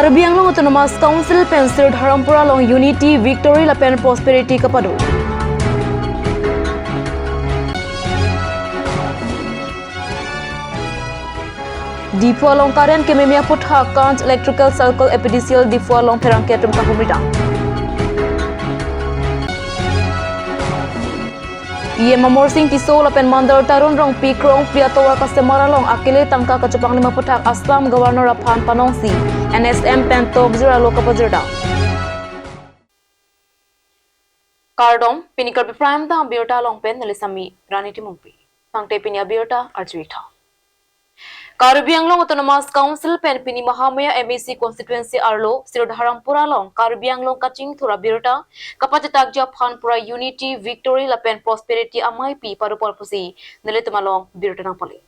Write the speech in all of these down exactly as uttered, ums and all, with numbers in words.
Karbi Anglong Autonomous Council pen Sridharampur along Unity, Victory lapen Prosperity kapado. Diphu along current kememe aphuthak Kanch Electrical Circle A P D C L Diphu along pherangke atum kahumri dam. E M Amarsing Tisso lapen Mandal Tarun Rongpi krong phli atovar kasemar along akele tangka kachepanglim aphuthak Assam Governor aphan panongsi N S M pen tokjir alo kapajir dam. Kardom, pini Karbi Prime Time abirta along pen neli sami Rani Timungpi. Tangte pini abirta arjuitha. Karbi Anglong Autonomous Council pen pini Mahamaya M A C constituency arlo Sridharampur along Karbi Anglong kachingthur abirta kapachetakji aphan pura Unity, Victory lapen Prosperity amei pi padopon pusi nelitum along birta nangpale.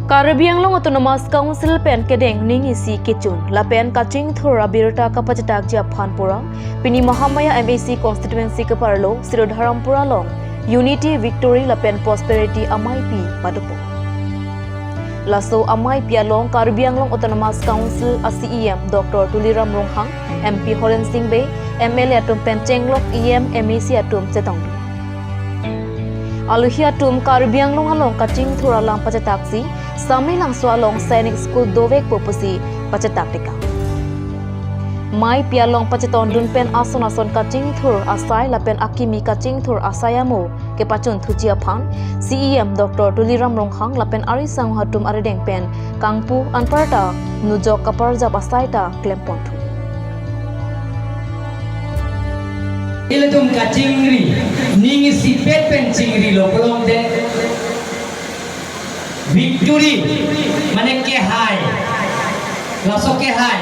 Karbi Anglong Autonomous Council pen kedeng ning isi kechun lapen kachingthur abirta kapachetakji aphan pura pini Mahamaya M A C constituency keparlo Sridharampur along Unity, Victory lapen Prosperity amei pi padopon. Laso amei pi along Karbi Anglong Autonomous Council a C E M Doctor Tuliram Ronghang, M P Horen Sing Bey, M L A atum pen chenglok E M, M A C atum chetongdun. Alohi atum Karbi Anglong along kachingthur alam pachetaksi Samlingso along Sainik School dovekpo pusi pachetak tekang. Mei pi along pachetongdun pen ason ason kachingthur asai lapen akimi kachingthur asai amo kepachunthuji aphan C E M Doctor Tuliram Ronghang lapen ari sangho atum arideng pen kangpu anparta nujok kaparjap asai ta klemponthu. Ilitum kachingri, ning isipet pen chingrilo pulote victory, mane kehai, laso kehai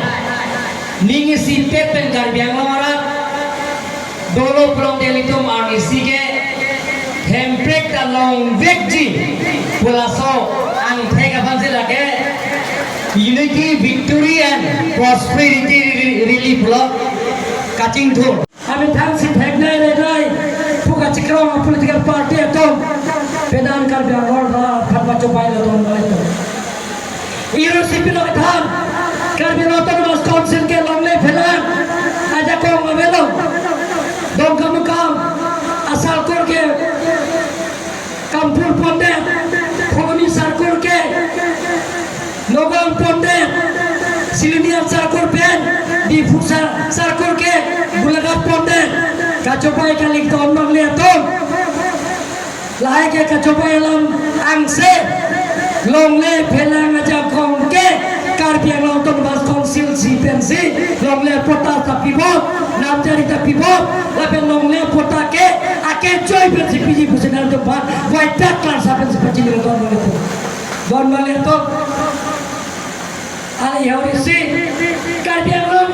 ning isipet pen Karbi Anglong arat dolo pulote ilitum arnisi ke Hemprek ta longvekji pu laso angthek aphansi lake Unity, Victory and Prosperity Rally pulo kachingthur. Amethang si theknei renei pu kachikrong a political party atum penan Karbi Anglong ra phat pachobei lo don lo. Iro si pilo kethan, Karbi Anglong Autonomous Council ke longle phelang ajakong avelo. Dongkamukam asarkur ke Kampur pondet, Phuloni sarkur ke Nagaon pondet, Siloniar sarkur pen, Diphu sar-, sarkur ke Golaghat pondet, kachobei kali don longle atum. Lahai ke kachobei alam angse longle phelang ajakong ke Karbi Anglong Autonomous Council si pensi longle patta ta pibom, namjari ta pibom, lapen longle patta ke akechoi pensi piji pusi nangtum aphan white card klar sa pensi pachini don longle atum. Don longle atum. Ari hari si Karbi Anglong.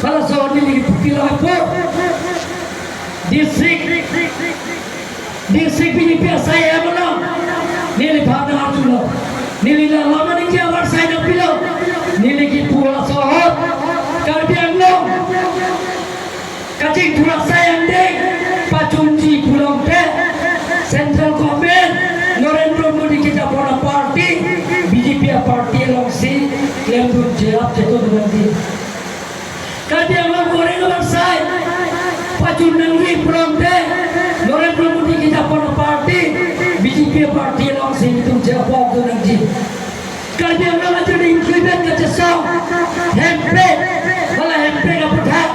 Hala so neli pilo po. District, district B J P asai amono. Neli bhana arjulo. Neli la lama ningje avarsai nangpilo. Neli kipu laso ahut Karbi Anglong kachingthur asai angdeng pachunji pulote Central Government, Narendra Modi kejapon a party, B J P a party alongsi klemdunji, ap chetondun nangji. Karbi Anglong goreng avarsai pachun nangji pulote Narendra Modi kejapon a party, B J P a party alongsi ilitum chepokdun nangji. Karbi Anglong ajo dingkliben kachesong Hemprek, hala Hemprek aphuthak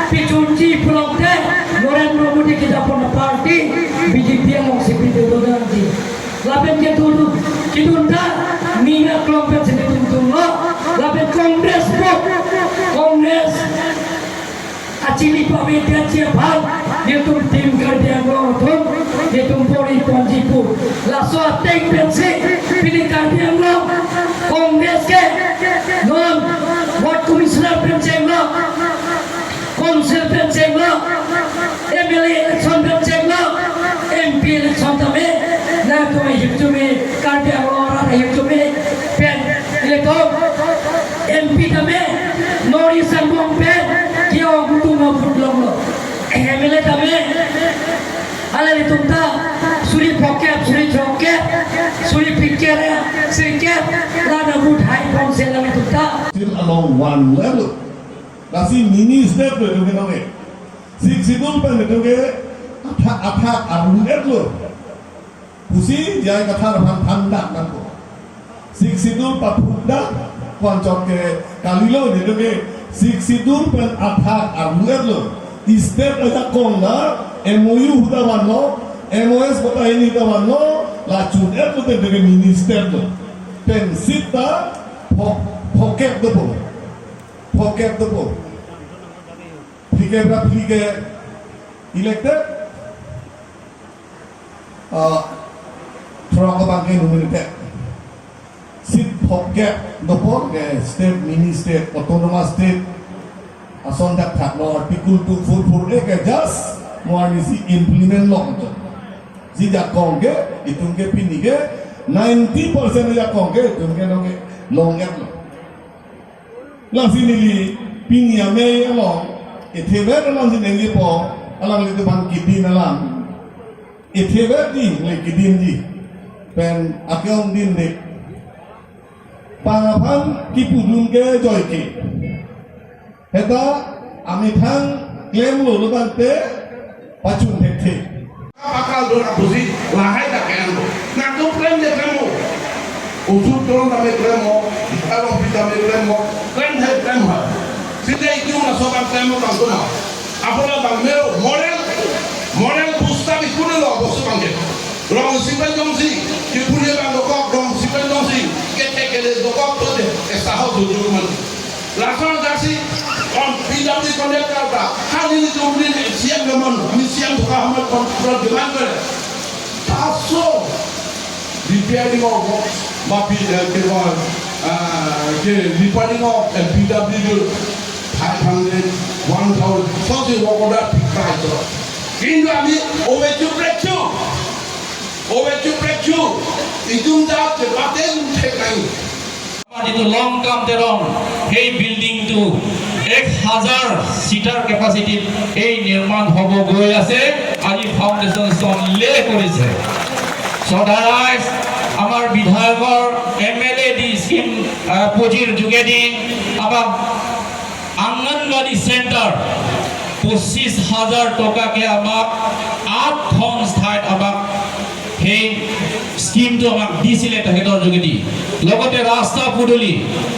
pachunji pulote Narendra Modi kejapon a party, B J P alongsi pidodun nangji. Lapen kedun, kedun ta ning aklong pensi kedundunlo. Lapen Congress po, Congress achini pavedetji aphan, nelitum Team Karbi Anglong atum, nelitum bor-iponji pu. Laso ateng pensi pini Karbi Anglong Congress ke non Ward Commissioner pen chenglo, Council pen chenglo, M L A election pen chenglo, M P election tame, nangtum ahirjume, Karbi Anglong arat ahirjume pen ilitum M P tame, North East angbong pen ke-ongdung a-vote longlo. M L A tame, hala ilitum ta suri phongokep, suri throngkep, suri phlikep, sirkep, la na-vote hai pon One level. Lasi mini state lo itum ke nonke. Sixth Schedule pen itum ke athak athak arlu etlo. Pusi J I Kathar aphan thandak nangkok. Sixth Schedule pathukdak ko-anchot ke kalilo, itum ke Sixth Schedule pen athak arlu etlo. State ajakong la M O U ahut ta vanlo, M O S bota hini ahut ta vanlo, la chun etlo, te itum ke mini state lo. Pensi ta pho-, phokep dopo. Phokep dopo. Phlikep ra phlikep elected. Ah, throk abang ke nominated. Seat phokep dopo ke state, mini state, autonomous state. Ason thakthak lo, Article two four four A ke just mo arnisi implement lo. Si jakong ke, itum ke pini ke ninety percent jakong ke itum ke nonke long-etlo. Lasi neli pini amei along, ethe vet alam si nengjepo, alanglitum aphan kedin alam. Ethe vet di, le kedin di. Pen akeong din de. Bang aphan kipudun ke joike. Heta amethang klemlo lo tangte pachun thekthe. Pakal dun apusi lahai ta klem lo. Nangtum klem je klem lo. Usuk turun kami klem lo, along pi kami klem lo, klem hai klem hai. Sita itu na sobat klem lo tangtum. Apot abang mero moral, moral booster ikun lo bos abang ke. Rong sipai jongsi, kipuli abang dokok, rong sipai jongsi, kethek kele dokok, tote, esa ho tujuh man. Lason jaksi, on P W D contractor ta, hani ni tum ni C M ke mon, ami C M buka hamar kon pro demand kore. Paso, repairing of, mapi, eh, ke, eh, ke repairing of, eh, P W D, five hundred, one thousand, so si work order price. Kintu ami, ove chu prek chu, ove chu prek chu, itum ta ke paten thek nai. Amar jitu Longkam Teron, সেই বিল্ডিংটো এক হাজাৰ চিটাৰ কেপাচিটিত এই নিৰ্মাণ হ'বগৈ আছে। আজি ফাউণ্ডেশ্যন ষ্টন লে কৰিছে। So, দাদাই আমাৰ বিধায়কৰ M L A D scheme, আহ, পুঁজিৰ যোগেদি আমাক অংগনবাড়ী চেণ্টাৰ পঁচিছ হাজাৰ টকাকে আমাক আঠখন ঠাইত আমাক সেই স্কিমটো আমাক দিছিলে তেখেতৰ যোগেদি। লগতে ৰাস্তা পদূলি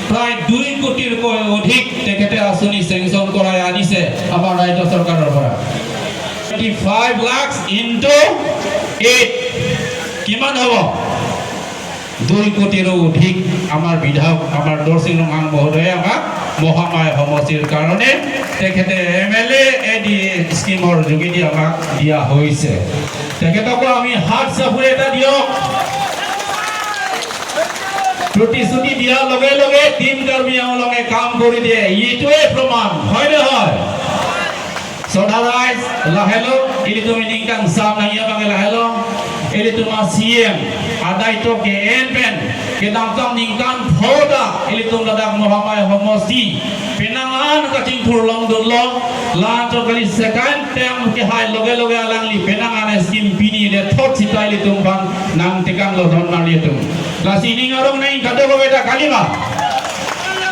প্ৰায় দুই কোটিতকৈ অধিক তেখেতে আঁচনি চেংচন কৰাই আনিছে আমাৰ ৰাজ্য চৰকাৰৰ পৰা। Twenty five lakhs into eight, কিমান হ'ব? দুই কোটিৰো অধিক আমাৰ বিধায়ক, আমাৰ দৰসিং ৰংহাং মহোদয়ে আমাক মহামায়া সমষ্টিৰ কাৰণে তেখেতে M L A A D স্কিমৰ যোগেদি আমাক দিয়া হৈছে। তেখেতকো আমি হাত চাপৰি এটা দিয়ক। প্ৰতিশ্ৰুতি দিয়াৰ লগে লগে টিম কাৰ্বি আংলঙে কাম কৰি দিয়ে, এইটোৱে প্ৰমাণ, হয় নে নহয়? So, দাদাই lahelo, ilitum ningkan sam nangji abang lahelo, ilitum a C M, adai to ke en pen, kedamtang ningkan phoda, ilitum ladak Mahamaya homosti, penang an kachingthur longdunlo, la-an to kali second term kehai loge loge alangli, penang an scheme pini le thot sita ilitum aphan nangtekanglo don marli atum. Lasi ning arong nang kado ko beta kalima.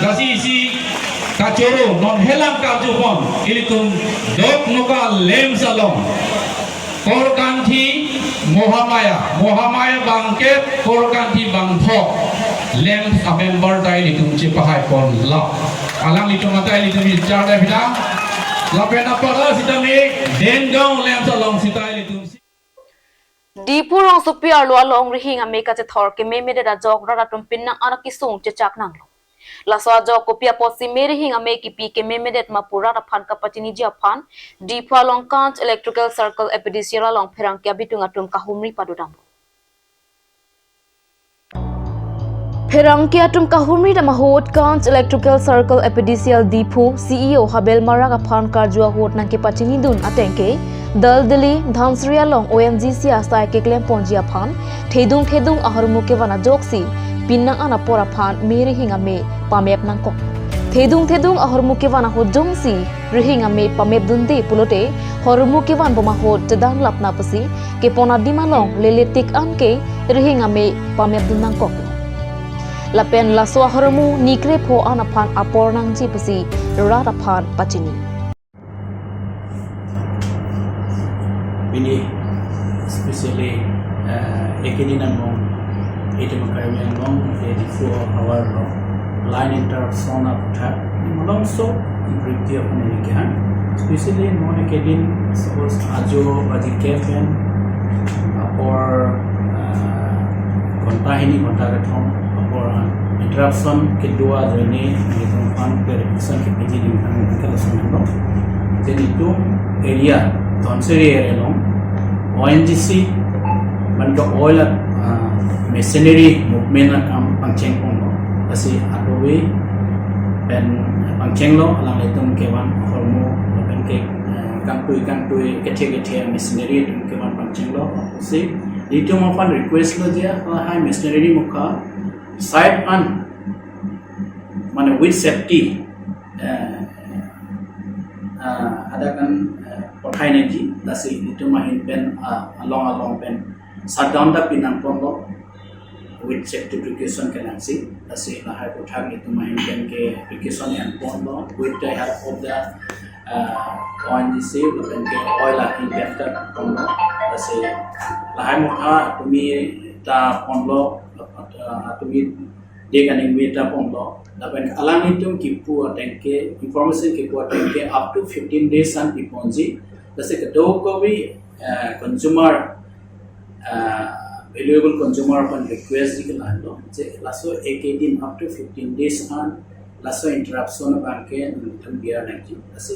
Lasi isi kachoro non helang karju pon ilitum Dokmoka LAMPS along Korkanthi Mahamaya, Mahamaya bangkep, Korkanthi bangpho, LAMPS a-member ta ilitum chepahai ponlo. Alanglitum anta ilitum ichar da bida. Lapen apara sitame Dengaon LAMPS along sita ilitum. Diphu rongsopi arlo along rihing amei kachethor kememedet ajok rat atum penang an akesung chechak nanglo. Laso ajok kopi apotsi me rihing amei kipi kememedet ma pu rat aphan kapachiniji aphan Diphu along Kanch Electrical Circle A P D C L along pherangke abitung atum kahumri padodamlo. Pherangke atum kahumri dam ahut Kanch Electrical Circle A P D C L Diphu C E O Habel Marak aphan karju ahut nangkepachinidun ateng ke Daldali Dhansiri along O N G C asai keklem ponji aphan thedung thedung ahormu kevan ajoksi penang an apor aphan me rihing amei pamep nangkok. Thedung thedung ahormu kevan ahut jongsi rihing amei pamep dunde pulote hormu kevan bom ahut chedan lapna pusi kepon adim along lele tik an ke rihing amei pamep dun nangkok. lapen laso ahormu ni krepho an aphan apor nangji pusi rat aphan pachini. Pini, especially uh, একেদিন angbong, এটি মকাই angbong, এটি ফো আওয়ার লো, line interruption up থাক, মলংসো ইমপ্রিভটি এখন লিখে হান। স্পেশালি মই একেদিন সাপোজ আজো বাজি কে pen apor uh, ঘন্টা hini ঘন্টা kethom apor uh, interruption kedo ajoine nelitum aphan clarification kepiji ding thang ke lason lo. Je nelitum area, Dhansiri area along O N G C, man ke oil uh, machinery movement akam pangcheng ponlo. Lasi atove pen pangchenglo, alanglitum kevan ahormu lapen ke uh, kangtui kangtui kethe kethe machinery atum kevan pangchenglo. Si nelitum aphan request lo je uh, hai machinery mukha side an mane with safety uh, uh, ada kan uh, pothai nangji, lasi nelitum ahin pen uh, along along pen shutdown ta pinang ponlo with safety precaution kenangsi, lasi lahai aputhak nelitum ahin pen ke precaution en ponlo with the help of the uh, O N G C lapen ke oil ahin pen ta ponlo, lasi lahai mukha tumi ta ponlo, uh, tumi dia kaningve ta ponlo. Lapen alanglitum kipu ateng ke, information kipu ateng ke up to fifteen days an piponji. Lasi kedo kove uh, consumer uh, valuable consumer aphan request ji ke lahelo je laso ekedin up to fifteen days an laso interruption abang ke nelitum biar nangji. Lasi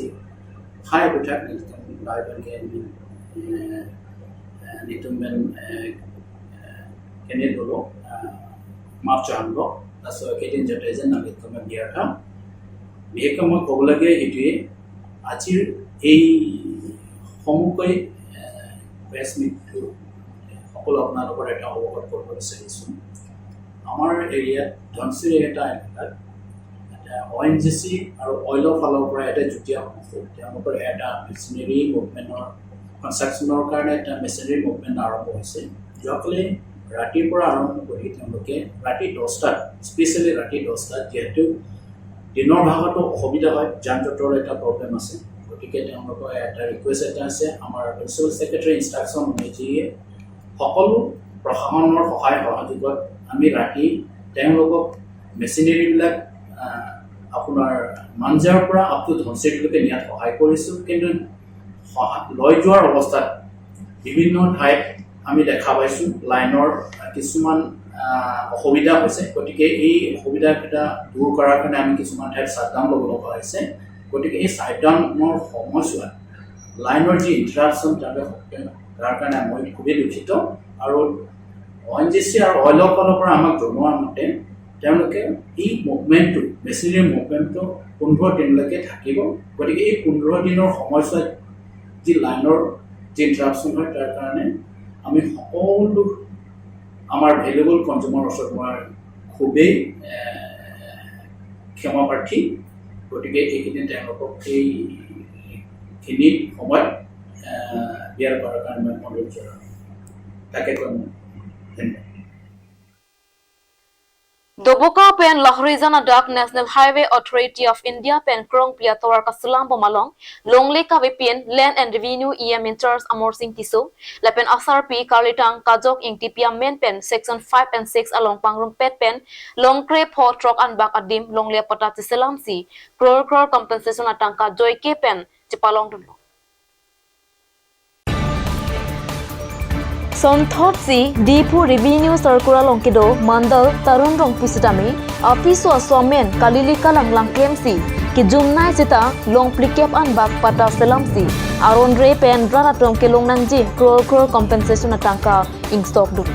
hai aputhak nelitum lahai pen ke uh, uh, nelitum pen uh, uh, kene dolo uh, map changlo. Laso ekedin jate jen nelitum biar ha. Bihek kama koblage itu ajir ei homukai uh, press meet to সকলো আপোনালোকৰ এটা অৱগত কৰিব বিচাৰিছোঁ। আমাৰ এৰিয়াত ধনশিৰি এটা এলেকাত এটা অ এন জি চি আৰু অইলৰ ফালৰ পৰা এটা যুটীয়া সংস্থা, তেওঁলোকৰ এটা মেচিনাৰী মুভমেণ্টৰ কনষ্ট্ৰাকশ্যনৰ কাৰণে এটা মেচিনাৰী মুভমেণ্ট আৰম্ভ হৈছে। যোৱাকালি ৰাতিৰ পৰা আৰম্ভ কৰি তেওঁলোকে ৰাতি দহটাত, স্পেচিয়েলি ৰাতি দহটাত, যিহেতু দিনৰ ভাগতো অসুবিধা হয়, যান জঁটৰ এটা প্ৰব্লেম আছে, গতিকে তেওঁলোকৰ এটা ৰিকুৱেষ্ট এটা আছে, আমাৰ প্ৰিন্সিপাল ছেক্ৰেটাৰী ইনষ্ট্ৰাকশ্যন অনুযায়ী সকলো প্ৰশাসনৰ সহায় সহযোগত আমি ৰাতি তেওঁলোকক মেচিনাৰীবিলাক আহ, আপোনাৰ মাঞ্জাৰ পৰা আপ টু ধনশিৰিলৈকে নিয়াত সহায় কৰিছোঁ। কিন্তু সহা- লৈ যোৱাৰ অৱস্থাত বিভিন্ন ঠাইত আমি দেখা পাইছোঁ লাইনৰ কিছুমান আহ, অসুবিধা হৈছে। গতিকে এই অসুবিধাকেইটা দূৰ কৰাৰ কাৰণে আমি কিছুমান ঠাইত শ্বাটডাউন ল'ব লগা হৈছে। গতিকে এই শ্বাটডাউনৰ সময়ছোৱাত লাইনৰ যি ইণ্টাৰাপশ্যন, তাৰ তাৰ কাৰণে মই খুবেই দুখিত। আৰু অ এন জি চি আৰু অইলৰ ফালৰ পৰা আমাক জনোৱা মতে তেওঁলোকে এই মুভমেণ্টটো, মেচিনাৰী মুভমেণ্টটো পোন্ধৰ দিনলৈকে থাকিব। গতিকে এই পোন্ধৰ দিনৰ সময়ছোৱাত যি লাইনৰ যি ইণ্টাৰাপশ্যন হয়, তাৰ কাৰণে আমি সকলো আমাৰ ভেলুৱেবল কনজিউমাৰ ওচৰত মই খুবেই এ, ক্ষমা প্ৰাৰ্থী। গতিকে এইখিনি তেওঁলোকক এইখিনি সময়ত এ, বিয়াৰ কৰাৰ কাৰণে মই অনুৰোধ জনালোঁ। তাকে কৈ মই ধন্যবাদ। Doboka pen Lahorijan adak National Highway Authority of India pen krongpli atovar kaselam bom along longle kavepin Land and Revenue E M in charge Amar Singh Tisso lapen asarpi karlitang Kajok Ingtipi amen pen Section five and six along pangrumpet pen long krepho throk anbak adim longle apatta cheselamsi crore crore compensation atangka joike pen chepalongdunlo. Sonthotsi Diphu Revenue Circle along kedo Mandal Tarun Rongpi sitame apiso aso amen kalili kalang langklemsi kejumnai sita long phlikep anbak patta selamsi aron re pen rat atum kelong nangji crore crore compensation atangka ingstokdun.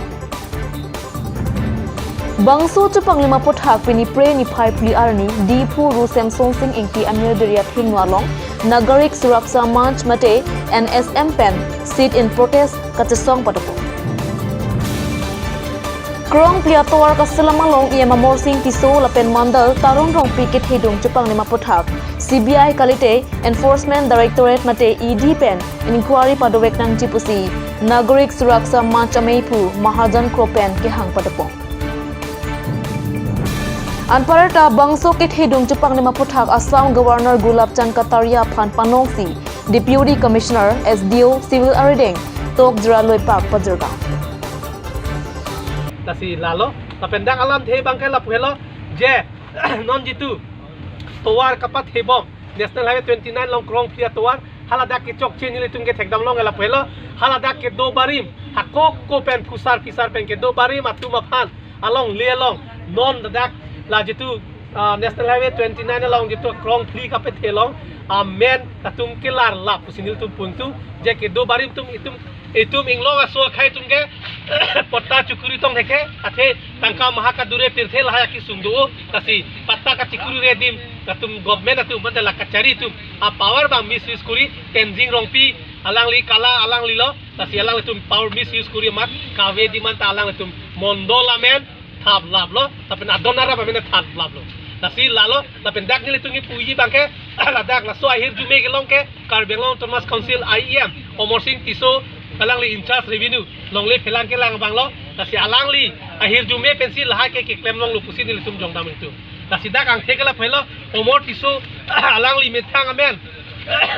Bangso chepanglim aputhak pini Phre niphai phli arni Diphu Ru Semson Sing Ingti Amir Biriat Hingno along Nagarik Suraksha Manch mate N S M pen sit in protest kachesong padopon. Krongpli atovar kaselam along E M Amar Singh Tisso lapen Mandal Tarun Rongpi kethedung chepanglim aputhak C B I kalite Enforcement Directorate mate E D pen inquiry padovek nangji pusi Nagarik Suraksha Manch ameiphu Mahajan Kro pen kehang padopon. Anparta bangso kethedung chepangnim aphuthak Assam Governor Gulab Chand Kataria aphan panongsi Deputy Commissioner, S D O, Civil arideng Tokjra Loipak pajirga. Lasi lalo, lapen dak alamthe abangke lapu helo, je non jitu tovar kapathebom, National Highway twenty-nine along krongphli atovar, haladak kechokche nelitum kethekdam long lapu helo, haladak kedo barim, hakoko pen phusar phisar pen kedo barim atum aphan alongle along non ladak la jitu, ah, National Highway twenty-nine along jitu krongphli kapathe along amen latum kelar lap pusi nelitum putu, je kedo barim atum itum, itum inglong aso akhei atum ke patta chekuri tong theke, athe tangka maha kadure pirthe lahai akesung do, lasi patta kachekuri adim latum government atum mate la kachari atum apower abang misuse kuri, Tensing Rongpi alangli kala alanglilo, lasi alanglitum power misuse kuri amat kave adim anta alanglitum mondol amen thap laplo, lapen adon arap amen thap laplo. Lasi lalo, lapen dak nelitum kipuji abangke, ladak laso ahirjume kelong ke, Karbi Anglong Autonomous Council I E M, Amarsing Tisso, alangli in charge revenue, longle phelang kelang abanglo, lasi alangli ahirjume pensi lahai ke keklem longlo pusi nelitum jongdam itum. Lasi dak angthek lapu helo, Amar Tisso, alangli methang amen,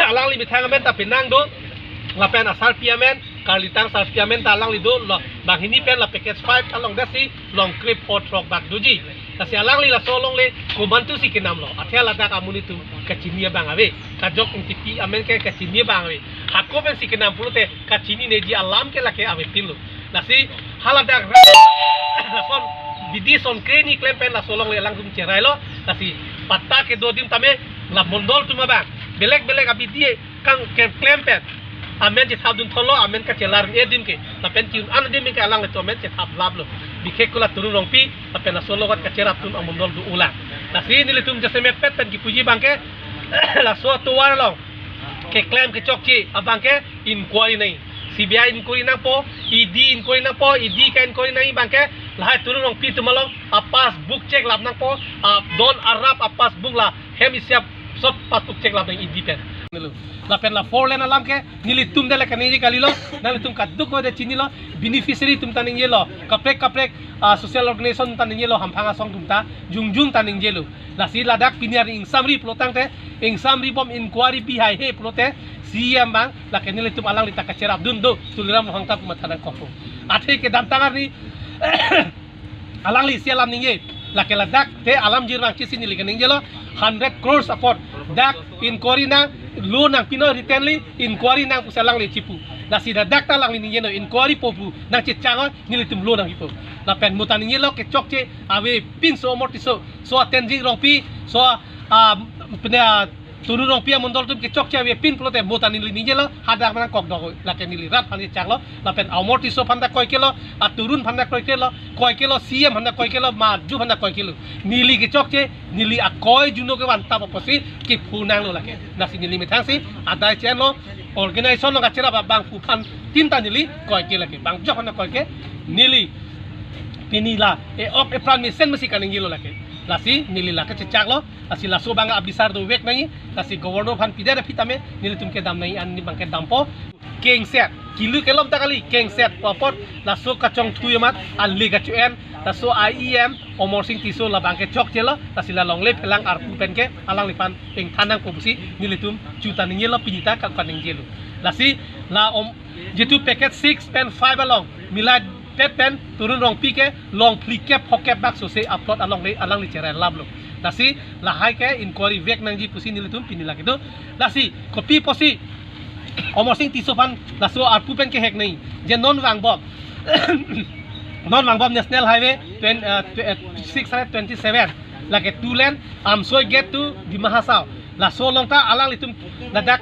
alangli methang amen ta penang do, lapen asarpi amen, Karlitang sarpi amen ta alangli dolo, banghini pen la package five along dasi, long krepho throk bak doji. Lasi alangli laso alongle komantusi kenamlo, athe ladak amonit atum kachini abang ave, kajok ingtipi amen ke kachini abang ave. Hako pensi kenam pulote kachinineji alam ke lake avepinlo. Lasi haladak ra-, lason bidi son kreni klem pen laso alongle alangtum cherailo. Lasi patta kedo adim tame la mondol atum abang belek belek abidi kang ke-, klem pen amen chethapdun tholo, amen kachelar adim ke, lapen chin an adim ke alanglitum amen chethap laplo. Bikhek kula Turun Rongpi lapen laso alogot kacherap atum amondol do-olang. Lasi nelitum jasemet pet pen kipuji abangke, laso atovar along keklem kechokche abangke inquiry nangji, C B I inquiry nangpo, E D inquiry nangpo, E D ka-inquiry nangji abangke lahai Turun Rongpi atum along apassbook check lap nangpo, adon arap apassbook la hem isiap sop passbook check lap nang E D pen. Lapen la four lane alam ke nelitum dele kaningje kalilo, nanglitum kadokave chinilo, beneficiary atum ta ningjelo, kaprek kaprek, ah, social organization ta ningjelo, hamphang asong atum ta, jongjung ta ningjelo. Lasi ladak pini arni ingsamri pulotangte, ingsamribom inquiry bihai he pulote, C E M abang, lake nelitum alangli ta kacherapdun do, Tuliram Ronghang ta pu matha nangkokpo. Athe kedamtang arni, alangli isi alam ningje, lake ladak te alam jirang chisi neli kaningjelo, hundred crores apot dak inquiry nanglo nangpinoi, writtenly inquiry nang pusi alangli chipu. Lasi ladak ta alangli ningjeno inquiry po pu nangchechang-oi, nelitum lo nangkipo. Lapen mo ta ningjelo kechokche avepinso Amar Tisso, so Tensing Rongpi, so, ah, pene, ah, Turun Rongpi amondol atum kechokche avepin pulote mo ta neli ningjelo, hadak nangkokdok, lake neli rat aphan chechanglo, lapen Amar Tisso aphan ta koikelo, a Turun aphan ta koikelo, koikelo, C E M aphan ta koikelo, maju aphan ta koikelo. Neli kechokche, neli akoi juno kevantap apotsi kipu nanglo lake. Lasi neli methangsi adai chenlo, organization along kacherap abangphu aphan tin ta neli koike lake. Bang jok aphan ta koike, neli pini la e-ok epran mesen masi kaningjelo lake. Lasi neli lake chechaklo, lasi laso abang abisar dovek nangji, lasi governor aphan pida da phi tame, nelitum kedam nangji an ni abangke dampo. Kengset, kilu kelom ta kali, kengset pu apot, laso kachongthui amat, ale kacho-en, laso I E M, Amarsing Tisso labangke chokchelo, lasi la longle phelang arpu pen ke, alangliphan ingthan nangpo pusi, nelitum chuta ningjelo, pini ta kap kaningjelo. Lasi la om, jitu package six pen five along, milai pet pen Turun Rongpi ke long phlikep phokep bak sose a-plot alongle alangli cherai laplo. Lasi lahai ke inquiry vek nangji pusi nelitum pini lake do. Lasi kopi pusi Amarsing Tisso aphan laso arpu pen kehek nangji. Je non vangbom. Non vangbom National Highway twen-, eh, tw-, eh, six hundred twenty-seven. Lake two lane, Amsoi gate to Dima Hasao. Laso along ta alanglitum ladak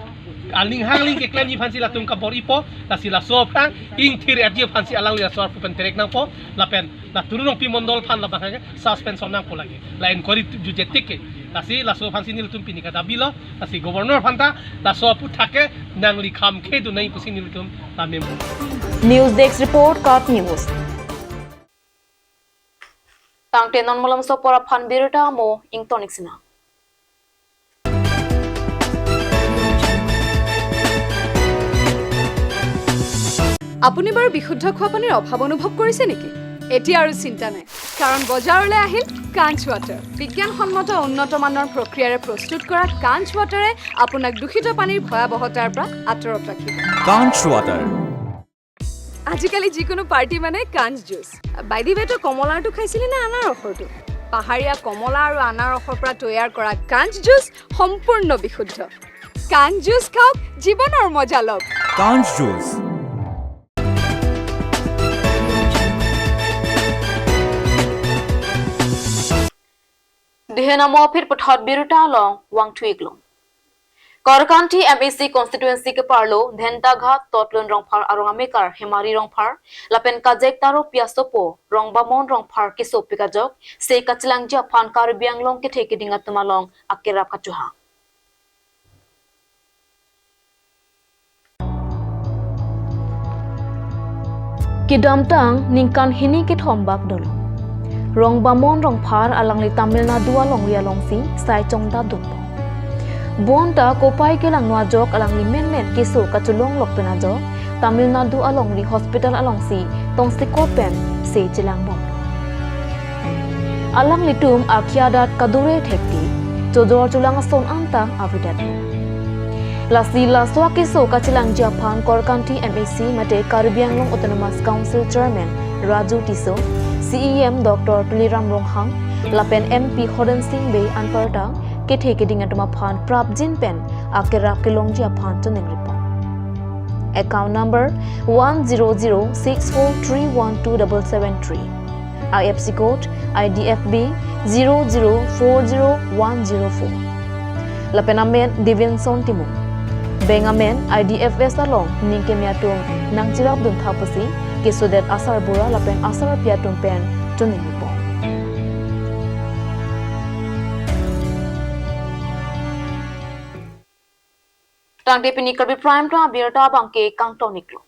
aling hangling keklemji aphansi latum kabor-ipo, lasi laso aphrang ingthir-etji aphansi alangli laso arpu pen terek nangpo, lapen la Turun Rongpi mondol aphan labang ke suspension nangpo lake. La inquiry jutje tik ke. Lasi laso aphansi nelitum pini kadabilo, lasi governor aphan ta laso aphuthak ke nangli kham khedun nangji pusi nelitum la mem. News Desk Report, KAT News. Tangte non malomso apor aphan birta mo ingtonik sina. আপুনি বাৰু বিশুদ্ধ খোৱা পানীৰ অভাৱ অনুভৱ কৰিছে নেকি? এতিয়া আৰু চিন্তা নাই, কাৰণ বজাৰলৈ আহিল কাঞ্চ ৱাটাৰ। বিজ্ঞানসন্মত উন্নত মানৰ প্ৰক্ৰিয়াৰে প্ৰস্তুত কৰা কাঞ্চ ৱাটাৰে আপোনাক দূষিত পানীৰ ভয়াৱহতাৰ পৰা আঁতৰত ৰাখিব। কাঞ্চ ৱাটাৰ। আজিকালি যিকোনো পাৰ্টি মানে কাঞ্চ জুচ। বাইদেৱেতো কমলাৰটো খাইছিলি নে আনাৰসৰটো? পাহাৰীয়া কমলা আৰু আনাৰসৰ পৰা তৈয়াৰ কৰা কাঞ্চ জুচ সম্পূৰ্ণ বিশুদ্ধ। কাঞ্চ জুচ খাওক, জীৱনৰ মজা লওক। কাঞ্চ juice. Dihen amo aphi puthot birta along vangthu-ik lun. Korkanthi M A C constituency keparlo Dhentaghat Totlun Rongphar arong amekar Hemari Rongphar lapen kajek Taro Piasopo Rongbamon Rongphar keso pikajok se kachelangji aphan Karbi Anglong kethe keding atum along akerap kachohang. Kedamtang ningkan hini kethom bak dolo. Rongbamon Rongphar alangli Tamil Nadu alongri alongsi sai chongdat dunpo. Bonta kopai kelangno ajok alangli menmen keso kachelong lok pen ajok Tamil Nadu alongri hospital alongsi tongsekot pen se chelangbom. Alanglitum akhei adat kadure thekti, chojor cholang ason anta avedetlo. Lasi laso akeso kachelangji aphan Korkanthi M A C mate Karbi Anglong Autonomous Council Chairman Raju Tisso, C E M Doctor Tuliram Ronghang, lapen M P Horen Sing Bey anparta kethe keding atum aphan prapjin pen akerap kelongji aphan choningripo. Account number one zero zero six four three one two double seven three. I F C code I D F B zero zero four zero one zero four. Lapen amen Divinson Timung. Bank amen I D F S along ning keme atum nangcherap duntha pusi kesodet asarbura lapen asarpi atum pen choningripo. Tangte pini Karbi Prime Time abirta abangke kangton-iklo.